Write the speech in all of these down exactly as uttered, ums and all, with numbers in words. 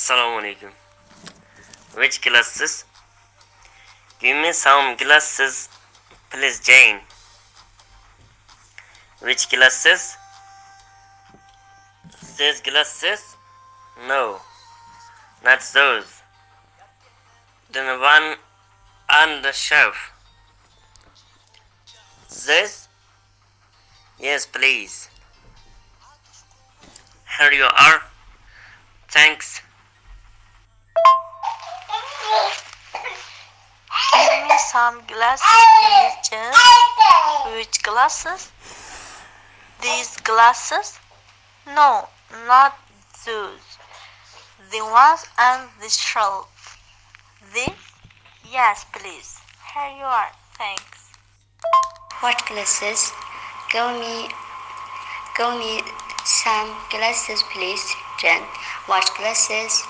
Assalamu alaikum. Which glasses? Give me some glasses, please, Jane. Which glasses? These glasses? No, not those. The one on the shelf. This? Yes, please. Here you are. Thanks. Give me some glasses, please, Jane. Which glasses? These glasses? No, not those. The ones on the shelf. The? Yes, please. Here you are. Thanks. What glasses? Give me, give me some glasses, please, Jane. What glasses?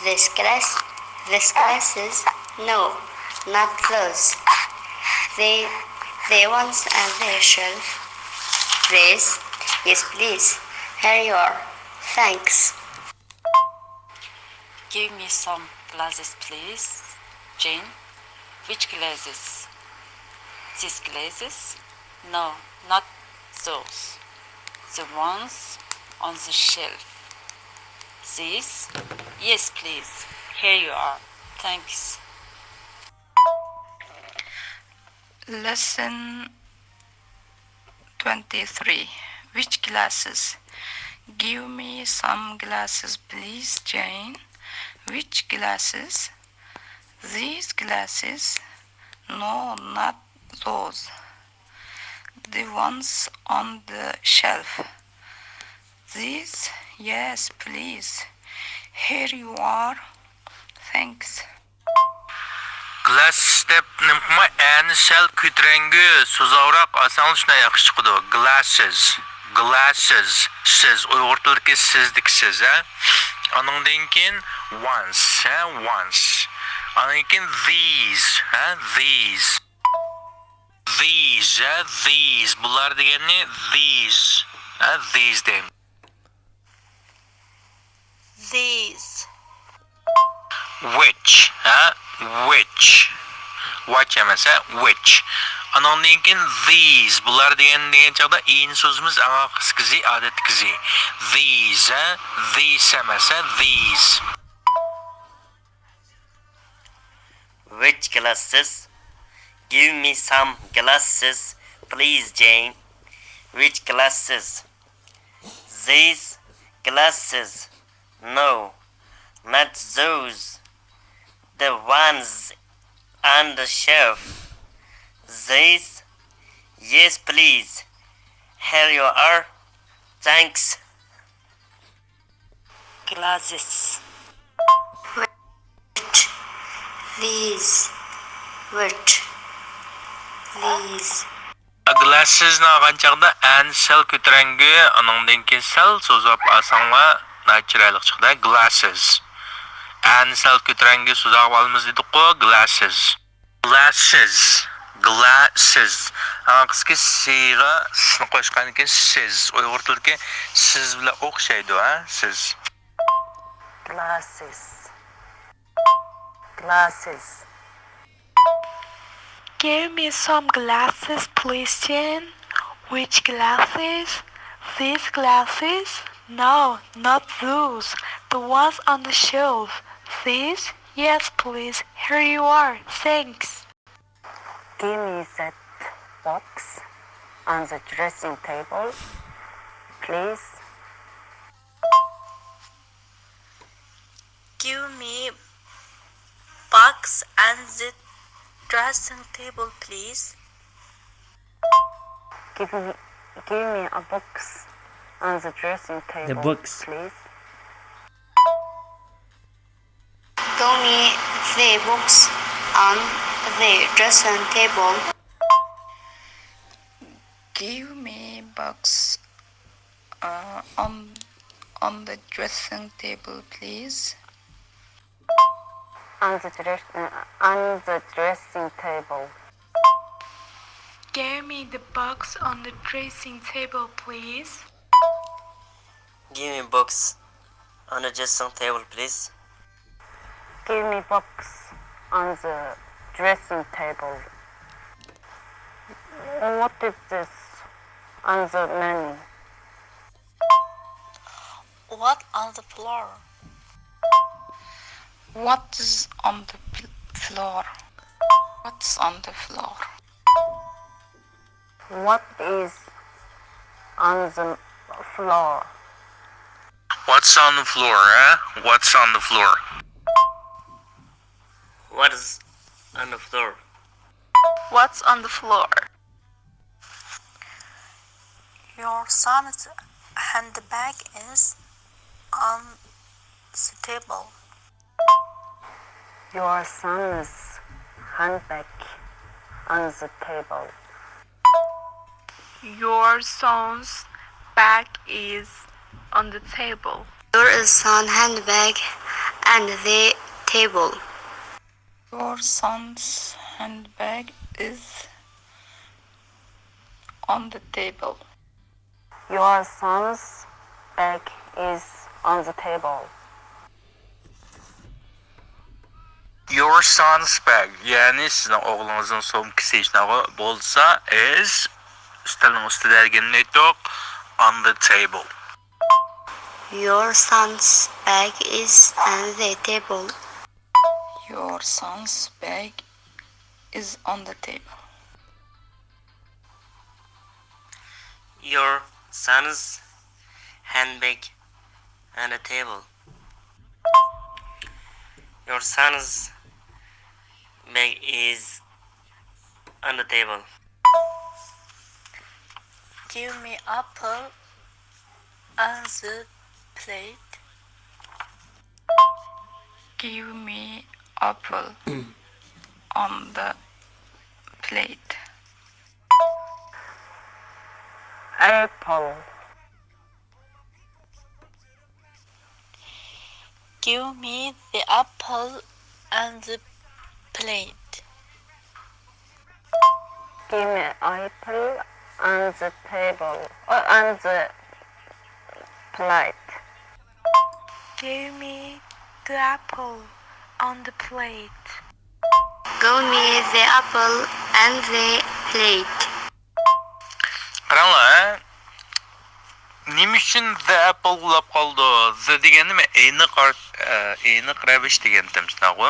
This glass, this glasses? No, not those. The, the ones on the shelf. This? Yes, please. Here you are. Thanks. Give me some glasses, please. Jane, which glasses? These glasses? No, not those. The ones on the shelf. These? Yes, please. Here you are. Thanks. Lesson twenty-three. Which glasses? Give me some glasses, please, Jane. Which glasses? These glasses? No, not those. The ones on the shelf. These? Yes, please. Here you are. Thanks. گلاسسېس دەپ نېمە قىلماي، ئەنى سەل كۆتۈرەڭگۈ، سوزۇقراق ئالساڭلار شۇنداق ياخشى چىقىدۇ. گلاسسېس، گلاسسېس، سىز، ئۇيغۇر تىلىدىكى سىزدىكى سىز، ھە؟ ئانىڭدىن كېيىن ۋانس، ھە، ۋانس. ئانىڭدىن كېيىن ذىيز، ھە، ذىيز. ذىيز، ھە، ذىيز. بۇلار دېگەننى ذىيز، ھە، ذىيز دەيمىز. These. ۋىچ، ھە؟ ۋىچ. ۋاچ ئەمەس، ھە؟ ۋىچ. ئانىڭدىن كېيىن ذىيز. بۇلار دېگەن، دېگەن چاغدا ئىنى سوزىمىز، ئەڭ ئاخىرقىسى زى، ئادەتتىكى زى. ذىيز، ھە؟ ذىس ئەمەس، ھە؟ ذىيز. Which glasses? Give me some glasses, please, Jane. Which glasses? These glasses? No, not those. The ones on the shelf. These? Yes, please. Here you are. Thanks. Glasses. Which. These. Which. These. گلاسسېسنى ئالغان چاغدا ئەنى سەل كۆتۈرەڭگۈ، ئۇنىڭدىن كېيىن سەل سوزۇپ ئالساڭلار ناھايىتى چىرايلىق چىقىدۇ. گلاسسېس. ئەنى سەل كۆتۈرەڭگۈ سوزۇپ ئالىمىز دېدۇققۇ، گلاسسېس. گلاسسېس، گلاسسېس. ئاڭقىسقى سىغا سنى قوشقاندىن كېيىن سىز. ئۇيغۇر تىلىدىكى سىز بىلەن ئوخشايدۇ، ھە؟ سىز. گلاسسېس. گلاسسېس. Give me some glasses, please, Jane. Which glasses? These glasses? No, not those. The ones on the shelf. These? Yes, please. Here you are. Thanks. Give me that box on the dressing table, please. Give me box on the dressing table, please. Give me, give me a box on the dressing table, please. Give me the box on the dressing table. Give me box, uh, on, on the dressing table, please. On the dress-, uh, on the dressing table. Give me the box on the dressing table, please. Give me box on the dressing table, please. Give me books on the dressing table. What is this on the menu? What on the floor? What is on the pl- floor? What's on the floor? What is on the floor? What's on the floor, eh? What's on the floor? What's on the floor? What's on the floor? Your son's handbag is on the table. Your son's handbag on the table. Your son's bag is on the table. Your son's handbag on the table. Your son's handbag is on the table. Your son's bag is on the table. Your son's bag، يەنى سىزنىڭ ئوغلىڭىزنىڭ سومكىسى شۇنداققۇ، بولسا is ئۈستەلنىڭ ئۈستىدە دېگەننى ئېيتتۇق، on the table. Your son's bag is on the table. Your son's bag is on the table. Your son's handbag on the table. Your son's bag is on the table. Give me apple on the plate. Give me apple on the plate. Apple. Give me the apple on the plate. Give me apple on the table, uh, on the plate. Give me the apple on the plate. Give me the apple on the plate. قاراڭلار، ھە؟ نېمە ئۈچۈن the apple بولۇپ قالدى؟ The دېگەن نېمە؟ ئېنىق ئار-، ئە، ئېنىق رەۋىش دېگەنتىم، شۇنداققۇ؟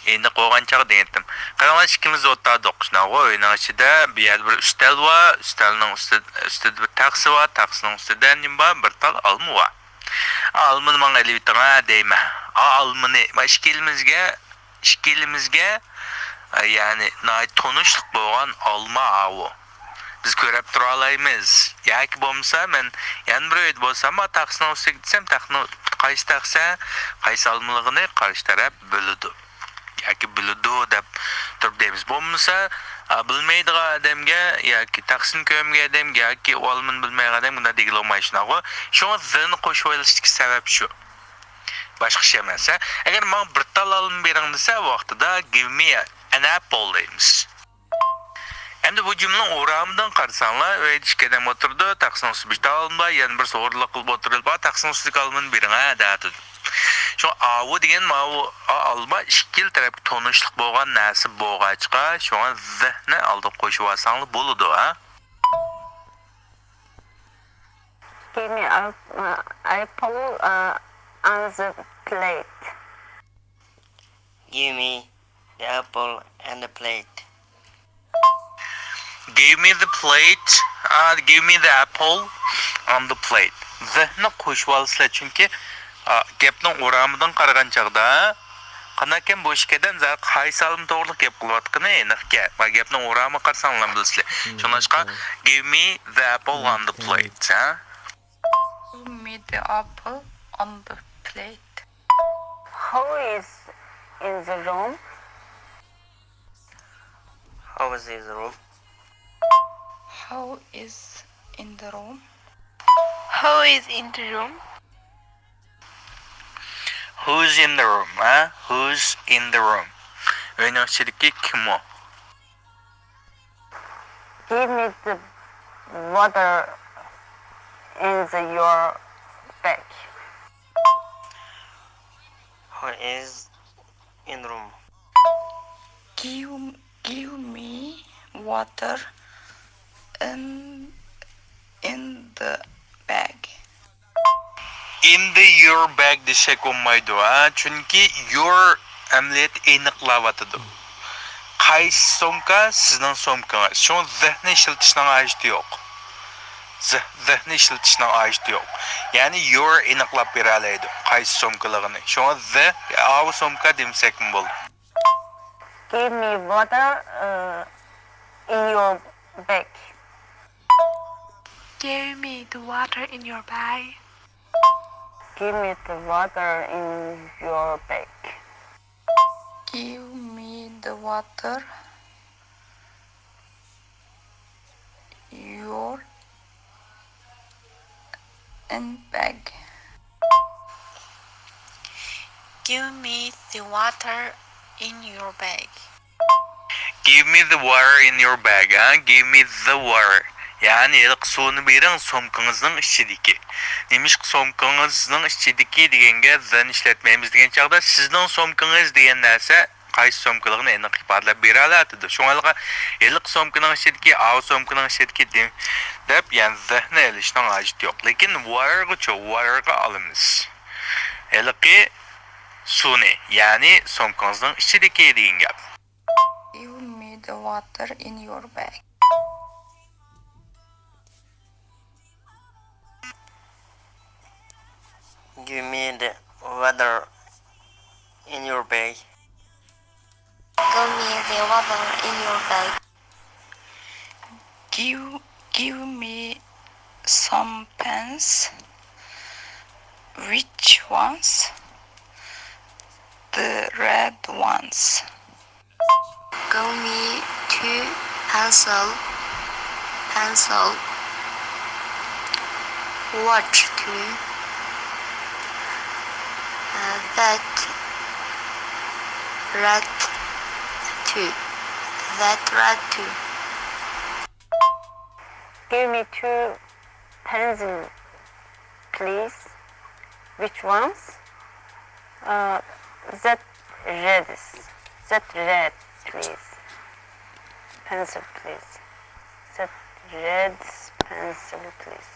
ئېنىق بولغان چاغ دېگەنتىم. قاراڭلار، ئىككىمىز ئولتۇردۇق، شۇنداققۇ؟ ئۆينىڭ ئىچىدە بۇ يەردە بىر ئۈستەل بار، ئۈستەلنىڭ ئۈستى-، ئۈستىدە بىر تاخسا بار، تاخسىنىڭ ئۈستىدە نېمە بار؟ بىر تال ئالما بار. ئا، ئالمىنى ماڭا ئېلىۋېتىڭ، ھە، دەيمەن. ئا، ئالمىنى، ما، ئىككىلىمىزگە ئىككىلىمىزگە، يەنى ناھايىتى تونۇشلۇق بولغان ئالما ئاۋۇ. بىز كۆرۈپ تۇرالايمىز. ياكى بولمىسا مەن يەنە بىر ئۆيدە بولسام، ما تاخسىنىڭ ئۈستىگە دېسەم، تاخنىڭ قايسى تاخسا، قايسى ئالمىلىقىنى قارشى تەرەپ بىلىدۇ. ياكى بىلىدۇ دەپ تۇرۇپ دەيمىز. بولمىسا، ئا، بىلمەيدىغان ئادەمگە ياكى تاخسىنى كۆرمىگەن ئادەمگە ياكى ئۇ ئالمىنى بىلمەيدىغان ئادەمگە ئۇنداق دېگىلى بولمايدۇ، شۇنداققۇ؟ شۇڭا the نى قوشۇۋېلىشتىكى سەۋەب شۇ. باشقا ئىش ئەمەس، ھە؟ ئەگەر ماڭا بىر تال ئالما بېرىڭ دېسە، ۋاقتىدا give me an apple دەيمىز. ئەمدى بۇ جۈملىنىڭ ئورامىدىن قارىساڭلار، ئۆيدە ئىككى ئادەم ئولتۇرىدۇ، تاخسىنىڭ ئۈستىدە بىر تال ئالما بار، يەنە بىرسى ھورلۇق قىلىپ ئولتۇرۇۋېلىپ، ئا، تاخسىنىڭ ئۈستىدىكى ئالمىنى بېرىڭ، ھە، دەۋاتىدۇ. شۇڭا ئاۋۇ دېگەن ماۋۇ، ئا، ئالما ئىككىلا تەرەپكە تونۇشلۇق بولغان نەرسە بولغاچقا، شۇڭا the نى ئالدىغا قوشۇۋالساڭلار بولىدۇ، ھە؟ Give me a, uh, apple uh, on the plate. Give me the apple and the plate. Give me the plate, uh, give me the apple on the plate. The نى قوشۇۋالىسىلەر، چۈنكى، ئا، گەپنىڭ ئورامىدىن قارىغان چاغدا، قانداقكەن بۇ ئىككىدىن زادى قايسى ئالما توغرىلىق گەپ قىلىۋاتقىنى ئېنىقكەن. ما گەپنىڭ ئورامىغا قارىساڭلار بىلىسىلەر. شۇڭلاشقا، give me the apple on the plate، ھە؟ Give me the apple on the plate. Who is in the room? How is his room? Who is in the room? Who is in the room? Who's in the room, ھە؟ Who's in the room? ئۆينىڭ ئىچىدىكى كىم ئۇ؟ Give me the water in the, your bag. Who is in room. Give, give me water in, in the bag. In the your bag دېسەك بولمايدۇ، ھە؟ چۈنكى your ئەمەلىيەتتە ئېنىقلاۋاتىدۇ. قايسى سومكا؟ سىزنىڭ سومكىڭىز. شۇڭا the نى ئىشلىتىشنىڭ ھاجىتى يوق. The، the نى ئىشلىتىشنىڭ ھاجىتى يوق. يەنى your ئېنىقلاپ بېرەلەيدۇ قايسى سومكىلىقىنى. شۇڭا the، ئاۋۇ سومكا دېمىسەكمۇ بولىدۇ. Give me water uh, in your bag. Give me the water in your bag. Give me the water in your bag. Give me the water your in bag. Give me the water in your bag. Give me the water in your bag, ھە؟ Give me the water. يەنى ھېلىقى سۇنى بېرىڭ سومكىڭىزنىڭ ئىچىدىكى. نېمىشقا سومكىڭىزنىڭ ئىچىدىكى دېگەنگە the نى ئىشلەتمەيمىز دېگەن چاغدا سىزنىڭ سومكىڭىز دېگەن نەرسە قايسى سومكىلىقىنى ئېنىق ئىپادىلەپ بېرەلەيدۇ. شۇڭا ھېلىقى سومكىنىڭ ئىچىدىكى، ئاۋۇ سومكىنىڭ ئىچىدىكى دېم-، دەپ يەنى the نى ئېلىشنىڭ ھاجىتى يوق. لېكىن water غىچۇ، water غا ئالىمىز. ھېلىقى سۇنى، يەنى سومكىڭىزنىڭ ئىچىدىكى دېگەن گەپ. Give me the water in your bag. Give me the water in your bag. Give me the water in your bag. Give, give me some pens. Which ones? The red ones. Give me two pencil, pencil. Watch two. Uh, that red two. That red two. Give me two pencil, please. Which ones? Uh, that red, that red, please. Pencil, please. That red pencil, please.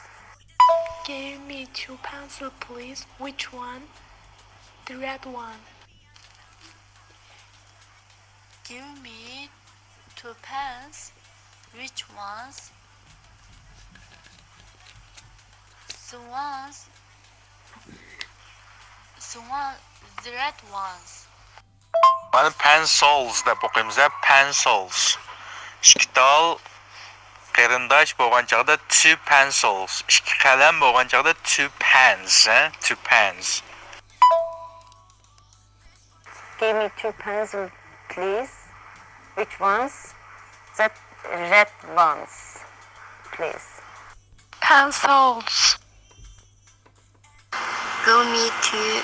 Give me two pencil, please. Which one? The red one. Give me two pens. Which ones? The ones, the one, the red ones. مانا pencils دەپ ئوقۇيمىز ھە، pencils. ئىككى تال قېرىنداش بولغان چاغدا two pencils، ئىككى قەلەم بولغان چاغدا two pens، ھە، two pens. Give me two pencils, please. Which ones? The red ones, please. Pencils. Give me two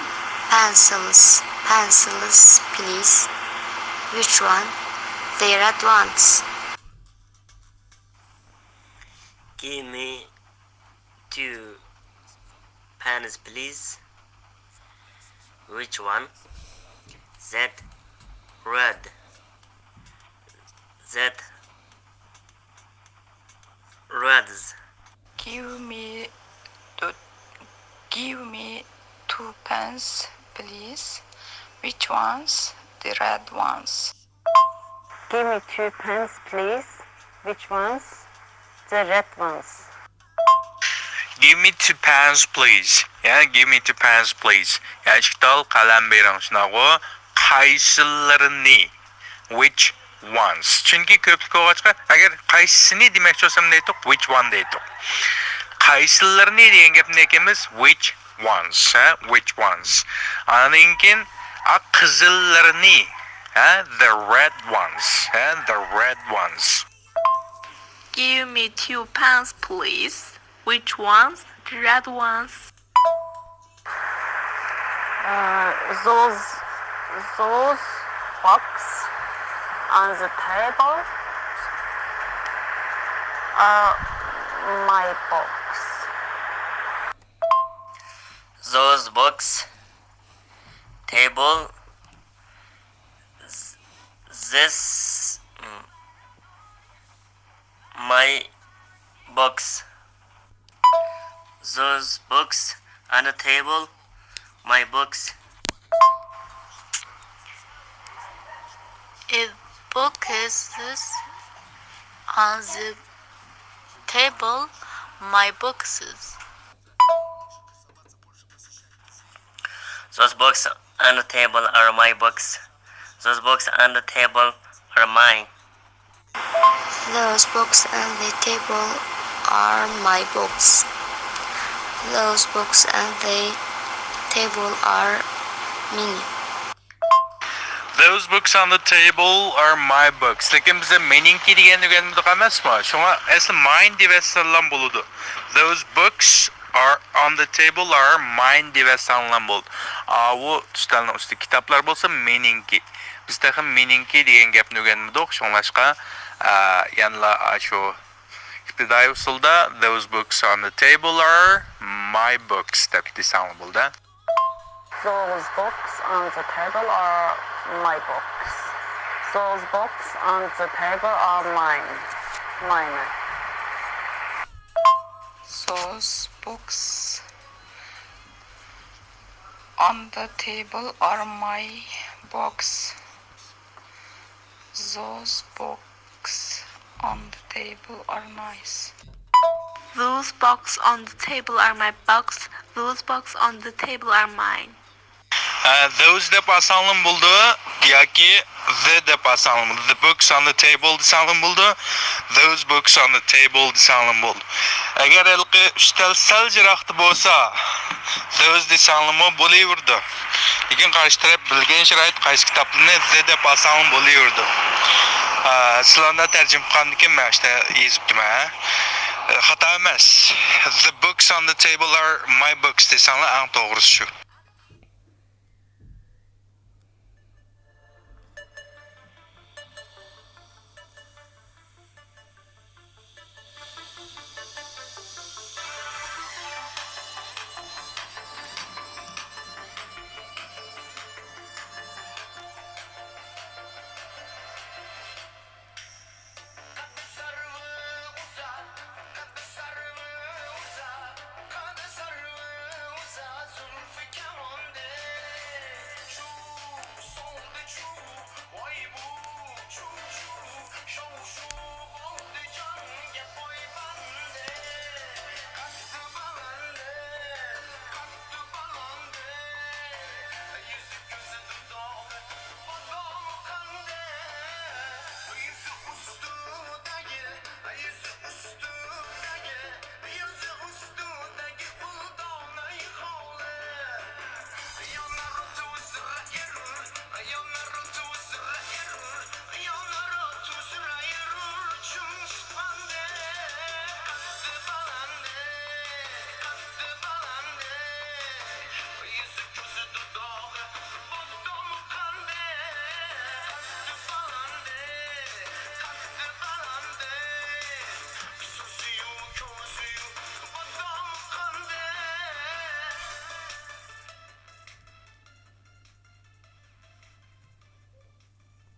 pencils, pencils, please. Which one? The red ones. Give me two pens, please. Which one? That red. That reds. Give me two, give me two pens, please. Which ones? The red ones. Give me two pens, please. Which ones? The red ones. Give me two pens, please. يا، give me two pens, please. يا، ئىككى تال قەلەم بېرىڭ، شۇنداقغۇ؟ قايسىلىرىنى؟ Which ones. چۈنكى كۆپلۈك بولغاچقا، ئەگەر قايسىنى دېمەكچى بولسام نېيتتۇق؟ Which one دەيتتۇق. قايسىلىرىنى دېگەن گەپنى ئېيتىمىز؟ Which ones، ھە؟ Which ones. ئاندىن كېيىن، ئا، قىزىللىرىنى، ھە؟ The red ones، ھە؟ The red ones. Give me two pens, please. Which ones? The red ones. Uh, those, those books on the table are my books. Those books table This, mm, my books. Those books on the table, my books. A book is this on the table, my books is. Those books on the table are my books. Those books on the table are mine. Those books on the table are my books. Those books on the table are mine. Those books on the table are my books. لېكىن بىزدە مېنىڭكى دېگەننى ئۆگەنمىدۇق ئەمەسمۇ؟ شۇڭا ئەسلى ماين دېۋەتسەڭلام بولىدۇ. Those books are on the table are mine دېۋەتسەڭلام بولىدۇ. ئاۋۇ ئۈستەلنىڭ ئۈستىدىكى كىتابلار بولسا مېنىڭكى. بىز تېخى مېنىڭكى دېگەن گەپنى ئۆگەنمىدۇق. شۇڭلاشقا، ئا، يەنىلا ئاشۇ ئىپتىدائىي ئۇسۇلدا those books on the table are my books دەپ دېسەڭلار بولىدۇ. Those books on the table are my books. Those books on the table are mine. Mine. Those books on the table are my books. Those books on the table are nice. Those books on the table are my books. Those books on the table are mine. ئە، those دەپ ئالساڭلىمۇ بولىدۇ ياكى the دەپ ئالساڭلىمۇ بولىدۇ. The books on the table دېسەڭلىمۇ بولىدۇ. Those books on the table دېسەڭلىمۇ بولىدۇ. ئەگەر ھېلىقى ئۈستەل سەل يىراقتا بولسا، those دېسەڭلىمۇ بولۇۋېرىدۇ. لېكىن قارشى تەرەپ بىلگەن شارائىت قايسى كىتابنى the دەپ ئالساڭلىمۇ بولۇۋېرىدۇ. ئە، سىلەرنى تەرجىمە قىلغاندىكىن مەن ئىشتە يېزىپتىمەن. ئە، خاتا ئەمەس. The books on the table are my books دېسەڭلار ئەڭ توغرىسى شۇ.